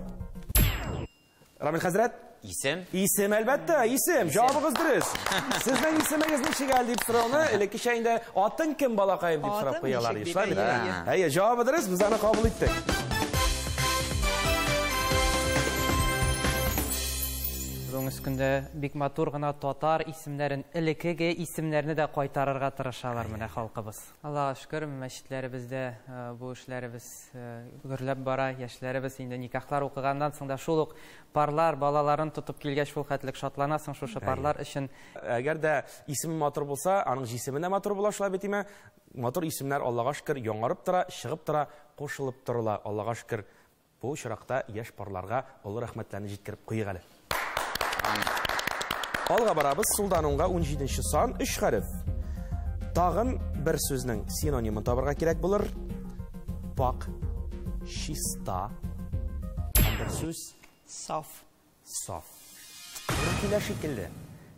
Рамил хәзрәт? Исем? Исем, әлбәттә, исем. Җавабыгыз дөрес. Сезнең исемегез ничек әле дип сорауны элеккечә инде атың кем, балакаем дип сорап куялар. Шулай бит? Әйе, җавабы дөрес, без аны кабул иттек. Бүгенге көндә бик матур гына татар исемнәрен, элеккеге исемнәрне дә кайтарырга тырышалар менә халкыбыз. Аллаһка шөкер, мәчетләребездә бу эшләребез гөрләп бара, яшьләребез инде никахлар укыганнан соң да шул ук парлар балаларын тотып килгәч шул хәтлек шатланасың шушы парлар өчен. Әгәр дә исеме матур булса, аның җисеме дә матур була, шулай бит име? Матур исемнәр Аллаһка шөкер яңарып тора, чыгып тора, кушылып торыла. Аллаһка шөкер. Бу очракта яшь парларга олы рәхмәтләрне җиткереп куйык әле. Алга барабыз, сулдан уңга 17 сан, 3 хәреф. Тагын бер сүзнең синонимын табарга кирәк булыр. Пак, чиста. Һәм бер сүз саф. Саф. Туры килә шикелле.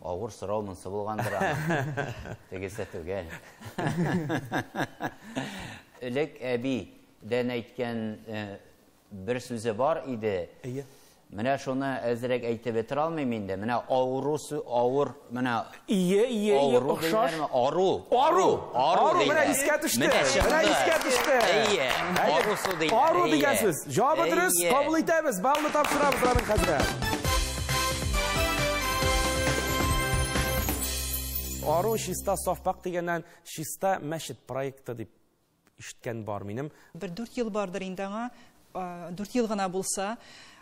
Авыр сорау монсы булгандыр аны. Тегесе түгел. Элек әбидән әйткән бер сүзе бар иде. Әйе. Менә шуны әзрәк әйтеп бетерә алмыйм инде. Менә авыру, авыр, менә Ие, ие, ие, охшаш. Ару. Ару. Ару, менә искә төште. Менә искә төште. Әйе, ару су диләр. Ару дигән сүз. Җавабы дөрес, кабул итәбез. Баллны тапшырабыз, Рамил хәзрәт. Ару, чиста, саф, пак дигәннән чиста мәчет проекты дип ишеткән бар минем. Бер 4 ел бардыр инде аңа. 4 ел гына булса,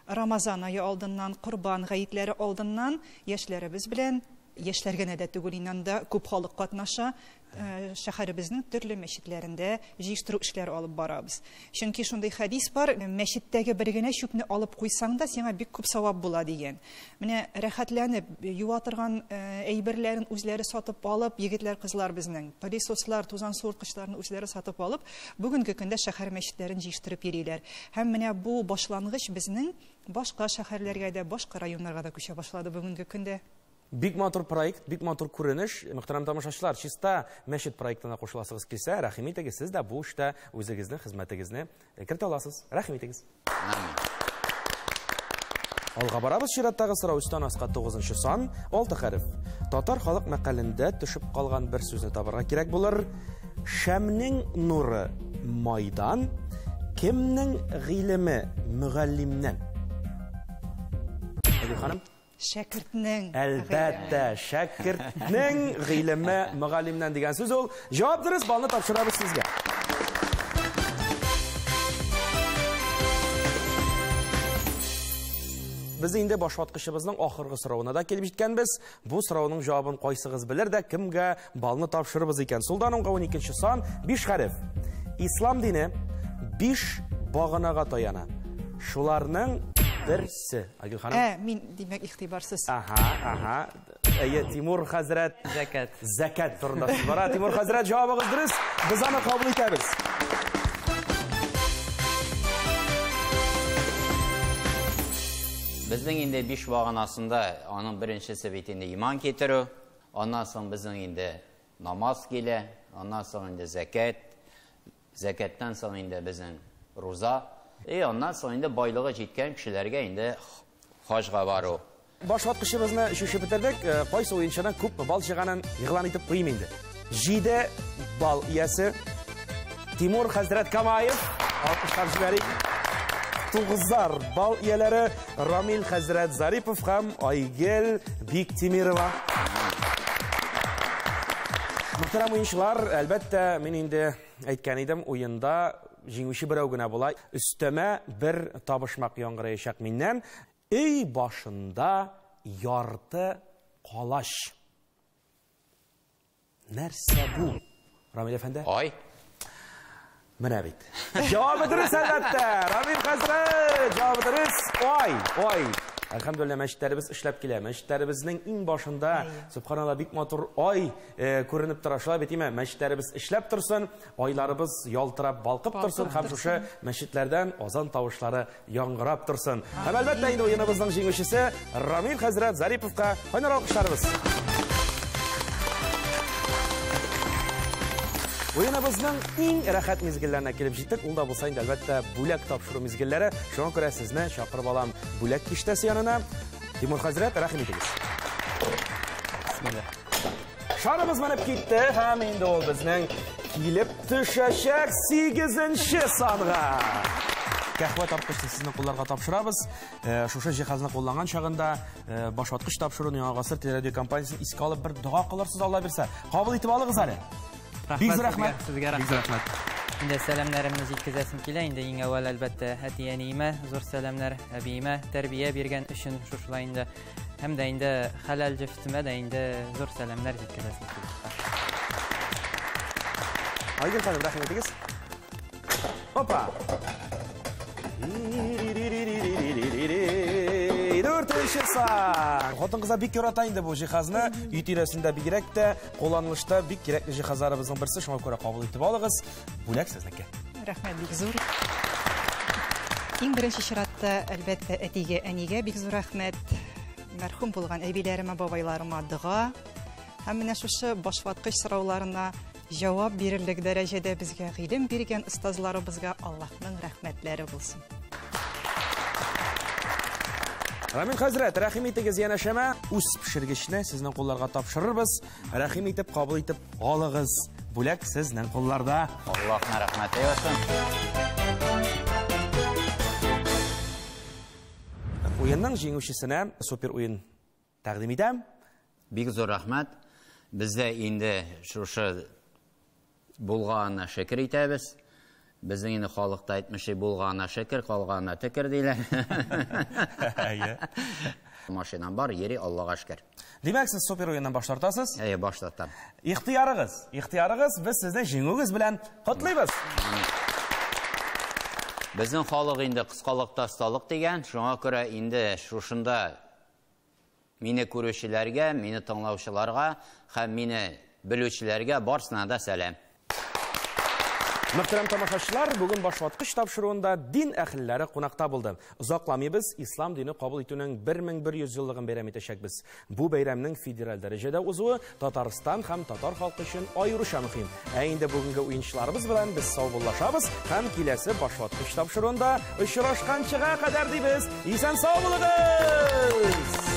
Рамазан ае алдыннан, Корбан гаетләре алдыннан яшьләребез белән, яшьләр генә дә түгел, инде анда күп халык катнаша, шәһәребезнең төрле мәчетләрендә җыештыру эшләре алып барабыз. Чөнки шундый хәдис бар, мәчеттәге бер генә чүпне алып куйсаң да, сиңа бик күп савап була дигән. Менә рәхәтләнеп, юа торган әйберләрен үзләре сатып алып, егетләр, кызлар безнең, пылесослар, тузан суырткычларны үзләре сатып алып, бүгенге көндә шәһәр мәчетләрен җыештырып йөриләр. Һәм менә бу башлангыч безнең башка шәһәрләргә дә, башка районнарга да күчә башлады бүгенге көндә. Бик матур проект, бик матур күренеш. Мөхтәрәм тамашачылар, чиста мәчет проектына кушыласыгыз килсә, рәхим итегез, сез дә бу эштә үзегезнең хезмәтегезне кертә аласыз. Рәхим итегез. Алга барабыз, чираттагы сорау өстән аска 9 сан, 6 хәреф. Татар халык мәкалендә төшеп калган бер сүзне табарга кирәк булыр. Шәмнең нуры майдан, кемнең гыйлеме мөгаллимнән? Әгөл ханым. Шәкертнең. Әлбәттә, шәкертнең гыйлеме мөгаллимнән дигән сүз ул. Җавап дөрес, балны тапшырабыз сезгә. Без инде башваткычыбызның ахыргы соравына да килеп җиткәнбез. Бу сорауның җавабын кайсыгыз белер дә, кемгә балны тапшырырбыз икән? Сулдан уңга 12 сан, 5 хәреф. Ислам дине 5 баганага таяна. Шуларның берсе. Айгөл ханым. Мин, димәк, игътибарсыз. Аһа, аһа. Әйе, Тимур хәзрәт. Зәкәт. Зәкәт турында сүз бара. Тимур хәзрәт, җавабыгыз дөрес. Без аны кабул итәбез. Безнең инде 5 баганасында аның беренчесе бит инде иман китерү, аннан соң безнең инде намаз килә, аннан соң инде зәкәт, зәкәттән соң инде безнең руза, и аннан соң инде байлыгы җиткән кешеләргә инде хаҗга бару. Башваткычыбызны шешеп бетердек. Кайсы уенчыдан күпме балл җыйганын игълан итеп куйым инде. 7 балл иясе Тимур хәзрәт Камаев. Алкышлап җибәрик. 9 балл ияләре Рамил хәзрәт Зарипов һәм Айгел Биктимирова. Мөхтәрәм уенчылар, әлбәттә, мин инде әйткән идем, уенда җиңүче берәү генә була. Өстәмә бер табышмак яңгыраячак миннән. Өй башында ярты калач. Нәрсә бу? Рамил әфәнде? Ай. Менә бит. Җавабы дөрес, әлбәттә. Рамил хәзрәт, җавабы дөрес. Ай, ай. Әлхәмдүлилләһ, мәчетләребез эшләп килә. Мәчетләребезнең иң башында, субханалла, бик матур ай күренеп тора. Шулай бит, име? Мәчетләребез эшләп торсын, айларыбыз ялтырап, балкып торсын һәм шушы мәчетләрдән азан тавышлары яңгырап торсын. Һәм әлбәттә инде уеныбызның җиңүчесе Рамил хәзрәт Зариповка кайнар алкышларыбыз. Уеныбызның иң рәхәт мизгелләренә килеп җиттек. Ул да булса инде әлбәттә бүләк тапшыру мизгелләре. Шуңа күрә сезне чакырып алам бүләк киштәсе янына. Тимур хәзрәт, рәхим итегез. Бисмилла. Шарыбыз менеп китте һәм инде ул безнең килеп төшәчәк 8-нче санга. Кәһвә тарткычны сезнең кулларга тапшырабыз. Шушы җиһазны кулланган чагында башваткыч тапшыруны Яңа Гасыр телерадио компаниясен искә алып бер дога кылырсыз, Алла бирсә. Кабул итеп алыгыз әле. Бик зур рәхмәт. Сезгә Бик зур рәхмәт. Инде сәламнәремне җиткезәсем килә. Инде иң әүвәл әлбәттә әти-әниемә зур сәламнәр, әбиемә тәрбия биргән өчен шушылай инде. Һәм дә инде хәләл җефетемә дә инде зур сәламнәр җиткезәсем килә. Айгөл ханым, рәхим итегез. Опа! Дүртенче сан. Хатын-кызлар бик ярата инде бу җиһазны. Өй тирәсендә бигрәк тә кулланылышта бик кирәкле җиһазларыбызның берсе. Шуңа күрә кабул итеп алыгыз. Бүләк сезнеке. Рәхмәт бик зур. Иң беренче чиратта, әлбәттә, әтигә, әнигә бик зур рәхмәт. Мәрхүм булган әбиләремә, бабайларыма дога. Һәм менә шушы башваткыч сорауларына җавап бирерлек дәрәҗәдә безгә гыйлем биргән остазларыбызга Аллаһның рәхмәтләре булсын. Рамил хәзрәт, рәхим итегез янәшәмә. Үз пешергечне сезнең кулларга тапшырырбыз. Рәхим итеп, кабул итеп алыгыз. Бүләк сезнең кулларда. Аллаһның рәхмәте яусын. Уенның җиңүчесенә супер уен тәкъдим итәм. Бик зур рәхмәт. Без дә инде шушы булганына шөкер итәбез. Безнең инде халыкта әйтмешли булганына шөкер, калганына төкер диләр. Әйе. Машинам бар, йөри, Аллага шөкер. Димәк, сез супер уеннан баш тартасыз? Әйе, баш тартам. Ихтыярыгыз, ихтыярыгыз, без сезне җиңүегез белән котлыйбыз. Безнең халык инде кыскалыкта осталык дигән, шуңа күрә инде шушында мине күрүчеләргә, мине тыңлаучыларга һәм мине белүчеләргә барсына да сәлам. Мөхтәрәм тамашачылар, бүген Башваткыч тапшыруында дин әһелләре кунакта булды. Озакламыйбыз ислам дине кабул итүнең 1100 еллыгын бәйрәм итәчәкбез. Бу бәйрәмнең федераль дәрәҗәдә узуы Татарстан һәм татар халкы өчен аеруча мөһим. Ә инде бүгенге уенчыларыбыз белән без саубуллашабыз һәм киләсе Башваткыч тапшыруында очрашканчыга кадәр дибез. Исән сау булыгыз!